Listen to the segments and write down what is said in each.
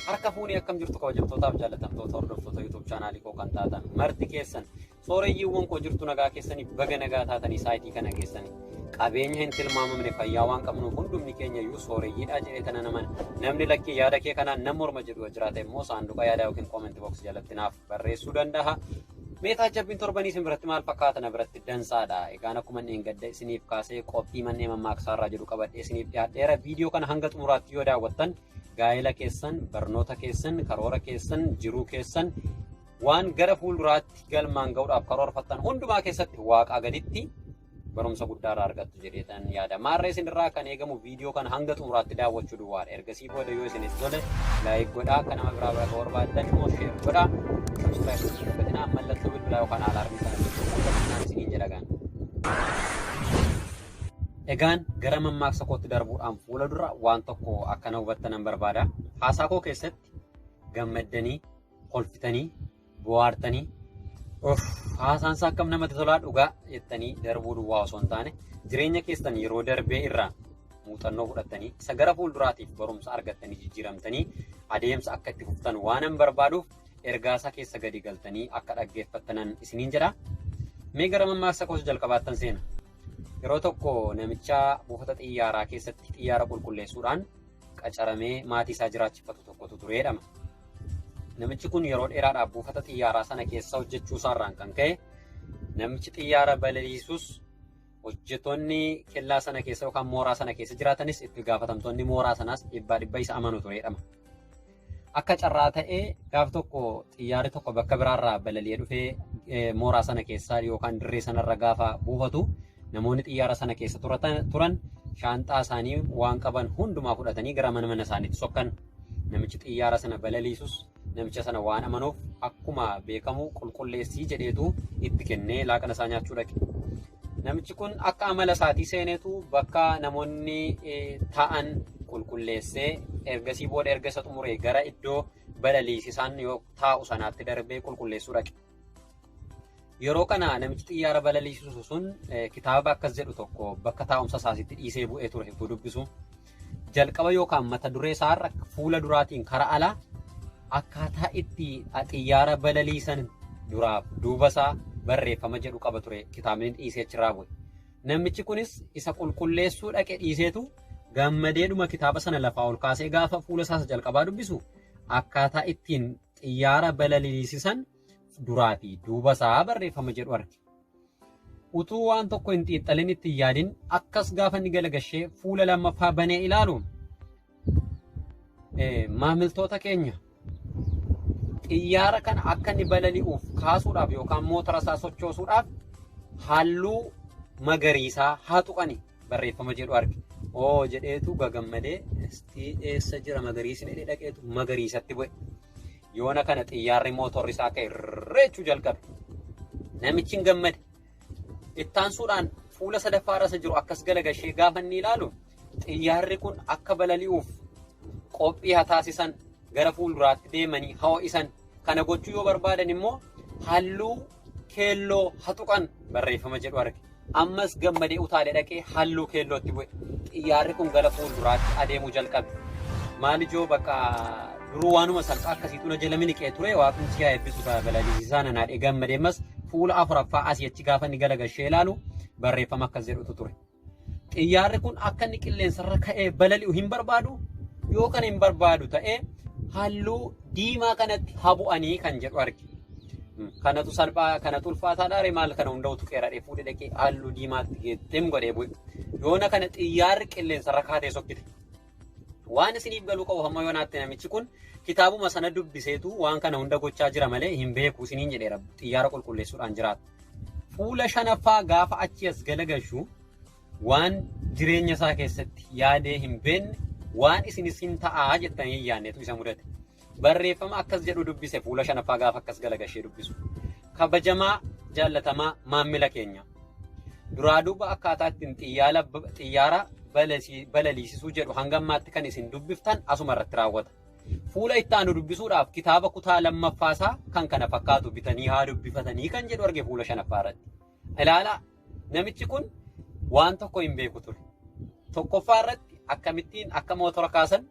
Harka fuunee akkam jirtu kabajamtootaaf jaallatamtoota hordoftoota YouTube chaanaalii koo kan taatan marti keessan sooreyyiiwwan koo jirtu nagaa keessanii baga nagaa taatanii saayitii kana geessanii qabeenya hin tilmaamamne fayyaa waan qabnuuf hundumni keenya iyyuu sooreyyiidha jedhee tana naman namni lakkii yaada kee kanaan nam morma jedhu jiraate immoo saanduqa yaadaa yookiin comment box jalatti naaf barreessuu danda'a. Meetaa jabbiin torbanii isin biratti maal fakkaata na biratti dansaadha. Egaan akkuma inni gadda isiniif kaasee qophii manneen mammaaksaarraa jedhu qabadhee isiniif dhiyaadheera. Viidiyoo kana hanga xumuraatti yoo daawwattan gaa'ela keessan, barnoota keessan, karoora keessan, jiruu keessan waan gara fuulduraatti galmaan ga'uudhaaf karoorfattan hundumaa keessatti waaqaa gaditti barumsa guddaa irraa argattu jedheetan yaada. Maarree isinirraa kan eegamu viidiyoo kana hanga xumuraatti daawwachuu duwwaadha. Ergasii booda yoo isinitti tole like godhaa, akka nama biraa bira barbaaddan immoo share godhaa. Subscribe gochuu dagatinaa mallattoo bilbilaa yookaan alaarmii sana gochuu dagatinaa isiniin jedha gaan. Egaan gara mammaaksa kootti darbuudhaan fuula dura waan tokko akkana hubattanan barbaada. Haasaa koo keessatti gammaddanii, kolfitanii, bohaartanii, of haasaan isaa akkam namatti tolaa dhugaa jettanii darbuu duwwaa osoo hin taane jireenya keessan yeroo darbee irraa muuxannoo fudhattanii isa gara fuulduraatiif barumsa argattanii jijjiiramtanii adeemsa akka itti fuftan waanan barbaaduuf ergaa isaa keessa gadi galtanii akka dhaggeeffattanan isiniin jedha. Mee gara mammaaksa koos jalqabaattan seena. Yeroo tokko namicha buufata xiyyaaraa keessatti xiyyaara qulqulleessuudhaan qacaramee maatii isaa jiraachifatu tokkotu ture jedhama. Namichi kun yeroo dheeraadhaaf buufata xiyyaaraa sana keessa hojjechuu isaarraan kan ka'e namichi xiyyaara balaliisus hojjettoonni kellaa sana keessa yookaan mooraa sana keessa jiraatanis itti gaafatamtoonni mooraa sanaas dhibbaa dhibba isa amanu ture jedhama. Akka carraa ta'ee gaaf tokko xiyyaarri tokko bakka biraarraa balali'ee dhufee mooraa sana keessa yookaan dirree sanarra gaafa buufatu namoonni xiyyaara sana keessa turan shaanxaa isaanii waan qaban hundumaa fudhatanii gara mana mana isaaniitti sokkan. Namichi xiyyaara sana balaliisus namicha sana waan amanuuf akkuma beekamu qulqulleessii jedheetu itti kennee laaqana isaa nyaachuu dhaqe. Namichi kun akka amala isaatii seeneetu bakka namoonni taa'an qulqulleessee ergasii booda erga isa xumuree gara iddoo balaliisisaan yoo taa'u sanaatti darbee qulqulleessuu dhaqe. Yeroo kana namichi xiyyaara balaliisisu sun kitaaba akkas jedhu tokko bakka taa'umsa isaasitti dhiisee bu'ee ture utuu dubbisu. Jalqaba yookaan mata duree isaarra fuula duraatiin kara alaa akkaataa itti xiyyaara balaliisan duraaf duuba isaa barreeffama jedhu qaba ture kitaabni dhiisee achirraa bu'e. Namichi kunis isa qulqulleessuu dhaqe dhiiseetu gammadeedhuma kitaaba sana lafaa ol kaasee gaafa fuula isaas jalqabaa dubbisu akkaataa ittiin xiyyaara balaliisisan duraa fi duuba isaa barreeffama jedhu arge. Utuu waan tokko hin xiinxalin itti hin yaadin akkas gaafa inni galagashee fuula lammaffaa banee ilaalu maamiltoota keenya xiyyaara kana akka inni balali'uuf kaasuudhaaf yookaan motora isaa sochoosuudhaaf halluu magariisaa haa tuqani barreeffama jedhu arge. Oo jedheetu gagammadee eessa jira magariisni jedhee dhaqeetu magariisatti bu'e. Yoona kana xiyyaarri mootorri isaa akka irreechuu jalqabe. Namichi hin gammade. Ittaansuudhaan fuula sadaffaa irra isa jiru akkas galagashee gaafa inni ilaalu xiyyaarri kun akka balali'uuf qophii haa taasisan gara fuulduraatti deemanii haa ho'isan kana gochuu yoo barbaadan immoo halluu keelloo haa tuqan barreeffama jedhu arge. Ammas gammadee utaalee dhaqee halluu keellootti bu'e. Xiyyaarri kun gara fuulduraatti adeemuu jalqabe. Maal ijoo bakka duruu waanuma salphaa akkasiitu na jala miliqee ture waaqni si haa eebbisu balaliisisaa nanaadhee gammadee ammas fuula afuraffaa asii achi gaafa inni galagashee ilaalu barreeffama akkas jedhutu ture. Xiyyaarri kun akka inni qilleensarra ka'ee balali'u hin barbaadu yoo kana hin barbaadu ta'ee halluu diimaa kanatti haa bu'anii kan jedhu arge. Kanatu salphaa kanatu ulfaataadha ree maal kana hunda utuqeera dhee fuudhee dhaqee halluu diimaatti geetteem godhee bu'e. Yoona kana xiyyaarri qilleensarra kaatee sokkite. Waan isiniif galuu qabu hamma yoonaatti namichi kun kitaabuma sana dubbiseetu waan kana hunda gochaa jira malee hin beeku isiniin jedheera xiyyaara qulqulleessuudhaan jiraata. Fuula shanaffaa gaafa achi as galagalchu waan jireenya isaa keessatti yaadee hin beekne waan isinis hin ta'aa jettanii hin yaadnetu isa mudate. Barreeffama akkas jedhu dubbise fuula shanaffaa gaafa akkas galagashee dubbisu. Kabajamaa jaallatamaa maammila keenya. Duraa duuba akkaataa ittiin xiyyaara balaliisisuu jedhu hanga ammaatti kan isin dubbiftan asuma irratti raawwata. Fuula itti aanu dubbisuudhaaf kitaaba kutaa lammaffaasaa kan kana fakkaatu bitanii haa dubbifatanii kan jedhu arge fuula shanaffaa irratti. Ilaalaa namichi kun waan tokko hin beeku ture. Tokkoffaa irratti akkamittiin akka mootora kaasan,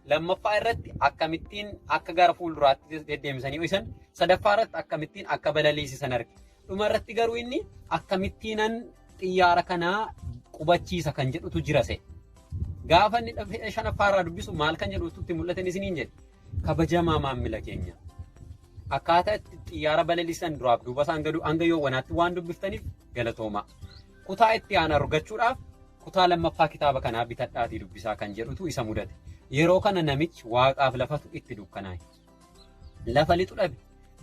Lammaffaa irratti akkamittiin akka gara fuulduraatti deddeemsanii ho'isan, sadaffaa irratti akkamittiin akka balaliisisan arge. Dhuma irratti garuu inni akkamittiinan xiyyaara kanaa qubachiisa kan jedhutu jira se'e. Gaafa inni shanaffaa irraa dubbisu maal kan jedhutu itti mul'atan isiniin jedhe. Kabajamaa maammila keenya. Akkaataa itti xiyyaara balaliisan duraaf duuba isaan gadu hanga yoowwanaatti waan dubbiftaniif galatooma. Kutaa itti aanu argachuudhaaf kutaa lammaffaa kitaaba kanaa bitadhaatii dubbisaa kan jedhutu isa mudate. Yeroo kana namichi waaqaaf lafatu itti dukkanaa'e. Lafa lixu dhabe.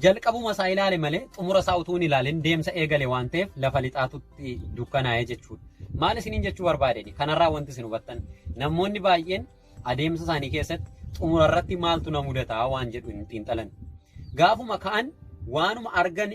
Jalqabuma isaa ilaale malee xumura isaa utuu hin ilaalin deemsa eegale waan ta'eef lafa lixaatutti dukkanaa'e jechuudha. Maal isiniin jechuu barbaadeni? Kanarraa wanti isin hubattan namoonni baay'een adeemsa isaanii keessatti xumura irratti maaltu na mudataa waan jedhu hin xiinxalan. Gaafuma ka'an waanuma argan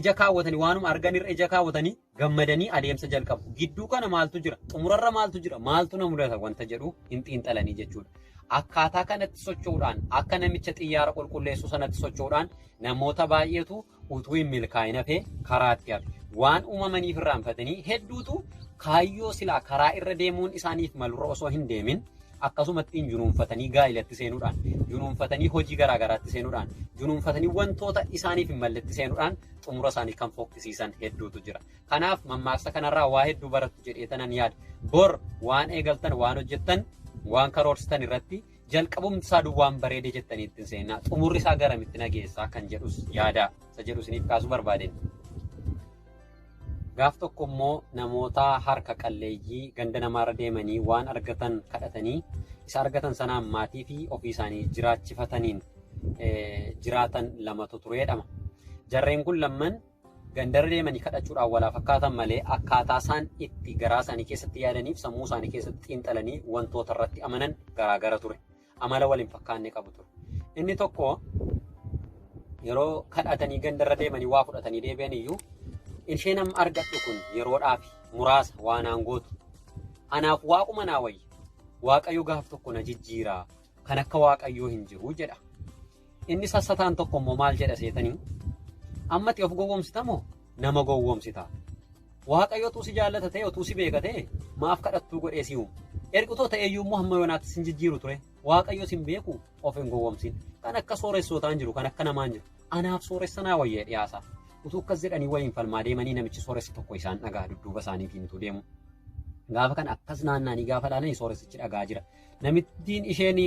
ija kaawwatanii waanuma argan irra ija kaawwatanii gammadanii adeemsa jalqabu. Gidduu kana maaltu jira? Xumurarra maaltu jira? Maaltu na mudata wanta jedhu hin xiinxalanii jechuudha. Akkaataa kanatti socho'uudhaan akka namicha xiyyaara qulqulleessuu sanatti socho'uudhaan namoota baay'eetu utuu hin milkaa'in hafee karaatti hafe. Waan uumamaniif irraanfatanii hedduutu kaayyoo silaa karaa irra deemuun isaaniif malurra osoo hin deemin akkasumatti junuunfatanii gaa'ilatti seenuudhaan, junuunfatanii hojii garaagaraatti seenuudhaan, junuunfatanii wantoota isaaniif hin malletti seenuudhaan xumura isaanii kan fokkisiisan hedduutu jira. Kanaaf mammaaksa kanarraa waa hedduu barattu jedhee tanan yaada. Bor waan eegaltan, waan hojjettan, waan karoorsitan irratti jalqabumti isaa duwwaan bareedee jettanii ittiin seenaa. Xumurri isaa garamitti nageessaa kan jedhus yaada. Isa jedhu isiniif kaasuu barbaadeen. Gaaf tokko immoo namoota harka qalleeyyii ganda namaarra deemanii waan argatan kadhatanii isa argatan sanaan maatii fi ofii isaanii jiraachifataniin jiraatan lamatu ture jedhama. Jarreen kun lamman gandarra deemanii kadhachuudhaan walaa fakkaatan malee akkaataa isaan itti garaa isaanii keessatti yaadaniif sammuu isaanii keessatti xiinxalanii wantoota irratti amanan garaagara ture. Amala wal hin fakkaanne qabu ture. Inni tokko yeroo kadhatanii gandarra deemanii waa fudhatanii deebi'an iyyuu isheen amma argadhu kun yeroodhaaf muraasa waan aangootu. Anaaf waaquma naa wayya. Waaqayyo gaaf tokko na jijjiiraa. Kan akka waaqayyoo hin jiru jedha. Inni sassataan tokko immoo maal jedha seetanii? Ammati of gowwoomsita moo nama gowwoomsita? Waaqayyo utuu si jaallata ta'e utuu si beeka ta'e maaf kadhattuu godhee si uume? Erga utoo ta'eeyyuu immoo hamma yoonaatti sin jijjiiru ture. Waaqayyo sin beeku of hin gowwoomsin. Kan akka sooressootaa hin jiru, kan akka namaa hin jiru. Anaaf sooressa naa wayya dhiyaasaa. Utuu akkas jedhanii waliin falmaa deemanii namichi sooressi tokko isaan dhagaa dudduuba isaaniitiin utuu deemu. Gaafa kana akkas naannaanii gaafa ilaalan sooressichi dhagaa jira. Namittiin isheen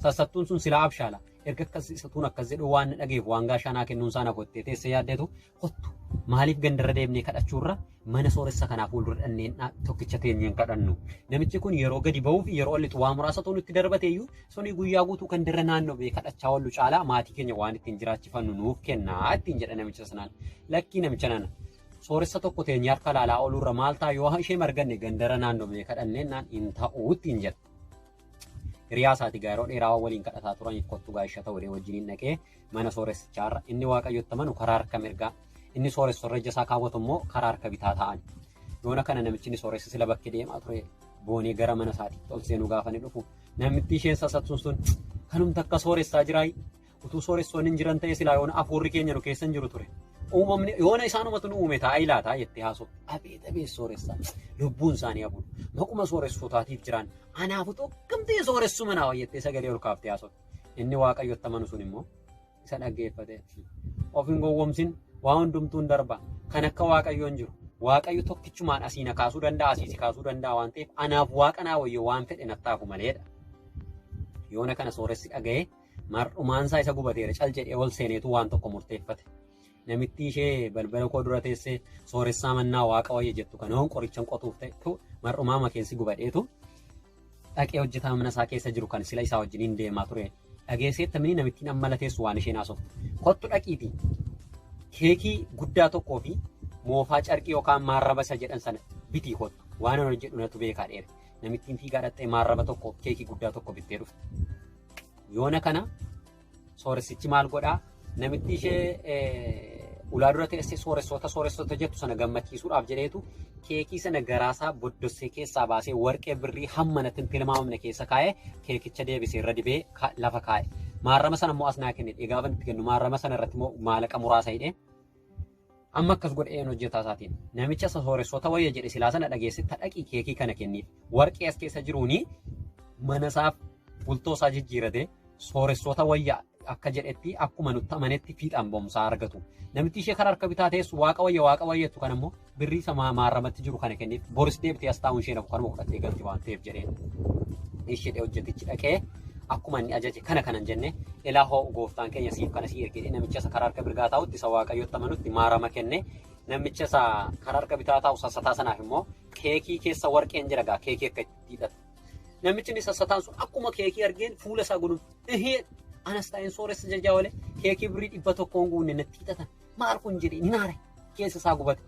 sassattuun sun silaa abshaala. Erga akkas isatuun akkas jedhu waan na dhageef waan gaashaa naa kennuun isaa na gottee teessee yaaddeetu kottu maaliif gandarra deemnee kadhachuurra mana sooressa kanaa fuuldura dhanneen tokkicha teenyeen kadhannu. Namichi kun yeroo gadi ba'uu fi yeroo ol lixu waa muraasa ta'u nutti darbate iyyuu suni guyyaa guutuu gandarra naannoo bee kadhachaa oollu caalaa maatii keenya waan ittiin jiraachifannu nuuf kennaa ittiin jedha namicha sanaan. Lakkii namicha nana. Sooressa tokko teenyee harka laalaa ooluurra maal ta'a yoo ishee marganne gandara naannoo bee kadhanneen naan hin ta'uu ittiin jedha. Hiriyaa isaati gaa yeroo dheeraa waliin kadhataa turaniif kottu gaa isha ta'u wajjiniin dhaqee mana sooressichaarra inni waaqayyotti amanu karaa harka mirgaa inni sooressorra ija isaa kaawwatu immoo karaa harka bitaa ta'an. Yoona kana namichi inni sooressi sila bakkee deemaa ture boonee gara mana isaatiitti ol seenuu gaafa inni dhufu namitti isheen sassattuun sun kanumti akka sooressaa jiraayi utuu sooressoonni hin jiran ta'e silaa yoona afuurri keenya nu keessa hin jiru ture. Uumamni yoona isaanumatu nu uume taa'ee laataa jettee haasofte. Abeet abeet sooressaa lubbuun isaanii hafuudha. Maquma sooressootaatiif jiran anaaf utuu akkamtee sooressuma naa wayyattee sagalee ol kaaftee haasofte. Inni waaqayyotti amanu sun immoo isa dhaggeeffate. Of hin gowwoomsin waa hundumtuu hin darba. Kan akka waaqayyoo hin jiru. Waaqayyo tokkichumaan asii na kaasuu danda'a asii si kaasuu danda'a waan ta'eef anaaf waaqa naa wayyo waan fedhe nattaafu maleedha. Yoona kana sooressi dhaga'ee mar'umaansaa isa gubateera cal jedhee ol seeneetu waan tokko murteeffate. Namitti ishee balbala koo dura teessee sooressaa mannaa waaqa wayya jettu kana hoon qorichan qotuuf ta'e mar'umaa makeensi gubadheetu dhaqee hojjetaa mana isaa keessa jiru kan sila isaa wajjiniin deemaa ture. Dhageesseetta mini namittiin amma lateessu waan isheen haasoftu. Kottu dhaqiitii keekii guddaa tokkoo fi moofaa carqii yookaan maarraba isa jedhan sana bitii kottu. Waan ani hojjedhu natu beekaa dheere. Namittiin fiigaa dhaqxee maarraba tokkoo keekii guddaa tokko bittee dhufte. Yoona kana sooressichi maal godhaa? Namitti ishee ulaa dura teessee sooressoota sooressoota jettu sana gammachiisuudhaaf jedheetu keekii sana garaasaa boddossee keessaa baasee warqee birrii hamma natti hin tilmaamamne keessa kaa'ee keekicha deebisee irra dibee lafa kaa'e. Maarrama sana immoo as naa kenne gaafa itti kennu maarrama sana irratti immoo maallaqa muraasa hidhee amma akkas godheen hojjetaa isaatiin namicha isa sooressoota wayya jedhe silaa sana dhageesse tadhaqii keekii kana kenniif warqee as keessa jiruuni mana isaaf Bultoo isaa jijjiirate sooressoota wayya akka jedhetti akkuma nutti amanetti fiixaan ba'umsaa argatu. Namitti ishee karaa harka bitaa teessu waaqa wayya waaqa wayyattu kan immoo birrii isa maarramatti jiru kana kenneef boris deebitee as taa'uun ishee nafu kanuma fudhattee galti waan ta'eef jedheen. Ishee hojjetichi dhaqee akkuma inni ajaje kana kanan jenne ilaa hoo gooftaan keenya siif kana sii ergee namicha isa karaa harka mirgaa taa'utti isa waaqayyotti amanutti maarama kenne namicha isa karaa harka bitaa taa'u sassataa sanaaf immoo keekii keessa warqeen jira gaa keekii akka itti hidhatu. Namichi inni sassataan sun akkuma keekii argeen fuula isaa gunuun ihee anas taa'een sooressa jajaa oole keekii birrii 100 guunne natti hidhatan maal kun jedhee ni naare keessa isaa gubate.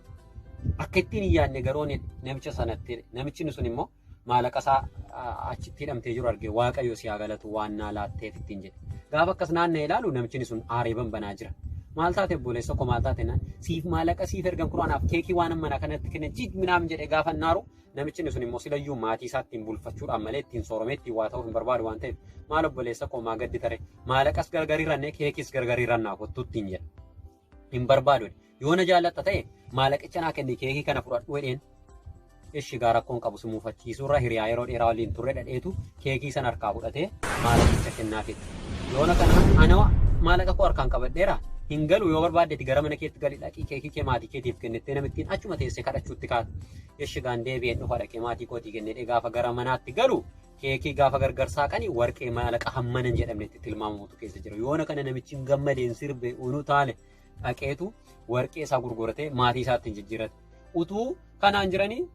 Akka ittiin hin yaadne garuu namicha sanatti namichi inni sun immoo maallaqa isaa achitti hidhamtee jiru argee waaqayyo si haa galatu waan naa laatteef ittiin jedhe. Gaafa akkas naanna'ee ilaalu namichi sun aaree banbanaa jira. Maal taate obboleessa koo maal taate naan siif maallaqa siif ergan kun anaaf keekii waan mana kanatti kenne jig minaam jedhe gaafa naaru namichi sun immoo silayyuu maatii isaa ittiin bulfachuudhaan malee ittiin sooromee ittiin waa ta'uu hin barbaadu waan ta'eef maal obboleessa koo maa gaddi tare maallaqas gargariirannee keekis gargariirannaa kottu ittiin jedhe. Hin barbaadu yoo na jaallatta ta'e maallaqicha naa kenni keekii kana fudhadhu jedheen. Ishi gaa rakkoon qabu si muufachiisuurra hiriyaa yeroo dheeraa waliin turre dhadheetu keekii sana harkaa fudhatee maallaqicha kennaafitti. Yoona kana ana maallaqa koo harkaan qabadheera hin galu yoo barbaaddeeti gara mana keetti gali dhaqii keekii kee maatii keetiif kennittee namittiin achuma teessee kadhachuutti kaata. Ishi gaan deebi'een dhufa dhaqee maatii kootii kennee gaafa gara manaatti galu keekii gaafa gargar saaqanii warqee maallaqa hammana hin jedhamnetti tilmaamamutu keessa jira. Yoona kana namichi hin gammadeen sirbe unu taale dhaqeetu warqee isaa gurguratee maatii isaatti jijjiirate. Utuu kanaan jiranii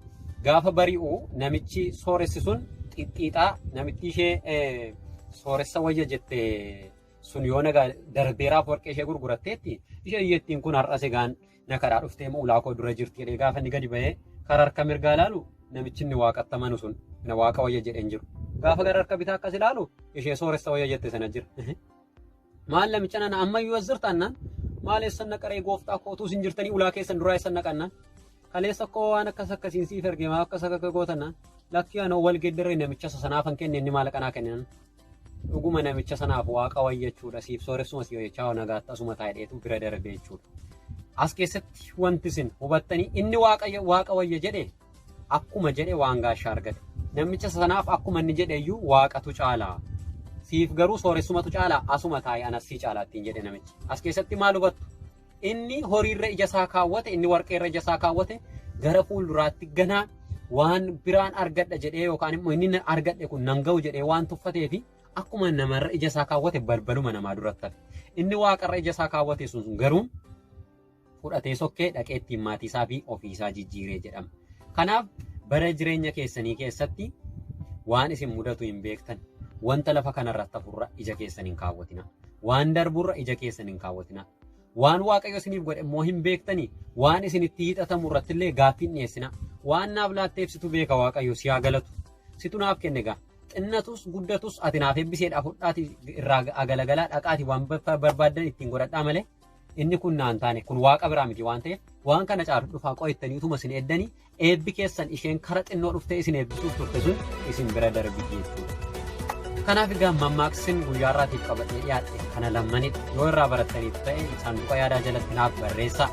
gaafa bari'u namichi sooressi sun xixxiixaa namitti ishee sooressa wayya jette sun yoo nagaa darbeeraaf warqee ishee gurguratteetti ishee iyyattiin kun har'as egaan na karaa dhuftee ulaa koo dura jirti jedhee gaafa inni gadi ba'ee karaa harka mirgaa ilaalu namichi inni waaqatti amanu sun na waaqa wayya jedheen jiru. Gaafa gara harka bitaa akkas ilaalu ishee sooressa wayya jette sana jira. Maal namicha nana ammayyuu as jirta annaan maal eessan naqaree gooftaa kootuu isin jirtanii ulaa keessan duraa eessan naqannaan kaleessa koo waan akkas akkasiin siif erge maa akkas akka gootannaan lakkii anoo wal geeddarree namicha sanaafan kenne inni maallaqa naa kennan dhuguma namicha sanaaf waaqa wayyachuudha siif sooressuma si wayyachaa nagaatti asuma taa'eetu bira darbe jechuudha. As keessatti wanti isin hubattanii inni waaqa wayya jedhe akkuma jedhe waan gaashaa argate. Namicha sanaaf akkuma inni jedhe iyyuu waaqatu caalaa. Siif garuu sooressumatu caalaa asuma taa'e anas sii caalaa ittiin jedhe namichi. As keessatti maal hubattu? Inni horiirra ija isaa kaawwate, inni warqeerra ija isaa kaawwate gara fuulduraatti ganaa waan biraan argadha jedhee yookaan immoo inni argadhe kun nan ga'u jedhee waan tuffatee fi akkuma namarra ija isaa kaawwate balbaluma namaa duratti hafe. Inni waaqarra ija isaa kaawwate sun garuu fudhatee sokkee dhaqee ittiin maatii isaa fi ofii isaa jijjiiree jedhama. Kanaaf bara jireenya keessanii keessatti waan isin mudatu hin beektan. Wanta lafa kanarratti hafurra ija keessan hin kaawwatina. Waan darburra ija keessan hin kaawwatina. Waan waaqayyo isiniif godhe immoo hin beektanii waan isinitti hiixatamu irratti illee gaaffii hin dhiyeessina. Waan naaf laattee ibsitu beeka waaqayyo si haa galatu. Situ naaf kenne gaa. Xinnatus guddatus ati naaf eebbiseedha fudhaati irraa agalagalaa dhaqaati waan barbaaddan ittiin godhadhaa malee inni kun naan taane kun waaqa biraa miti waan ta'eef waan kana caalu dhufaa qo'attanii utuma isin eeddanii eebbi keessan isheen kara xinnoo dhuftee isin eebbisuuf turte sun isin bira darbi jechuudha. Kanaaf egaa mammaaksin guyyaa har'aatiif qabadhee dhiyaadhe kana lammanidha. Yoo irraa barattaniif ta'e saanduqa yaadaa jalatti naaf barreessaa.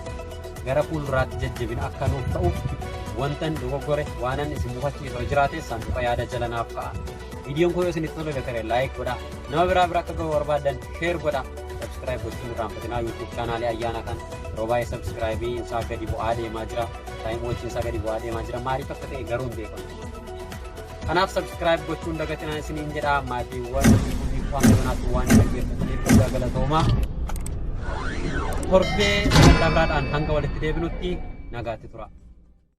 Gara fuulduraatti jajjabina akka nuuf ta'uuf wantan dogoggore waanan isin mufachiisu jiraate saanduqa yaada jala naaf ka'a. Viidiyoon koo yoo isinitti tole ta'e like godhaa. Nama biraa bira akka ga'u barbaadan share godhaa. Subscribe gochuun irraanfatinaa YouTube chaanaalii ayyaana kan yeroo baay'ee subscribe isaa gadi bu'aa deemaa jira. Time watch isaa gadi bu'aa deemaa jira. Maaliif akka ta'e garuu hin beekamu. Kanaaf subscribe gochuun dagatinaa isiniin jedha. Maatiiwwan waan kanaaf waan dhaggeeffataniif guddaa galatoomaa. Torbee sagantaa biraadhaan hanga walitti deebinutti nagaatti tura.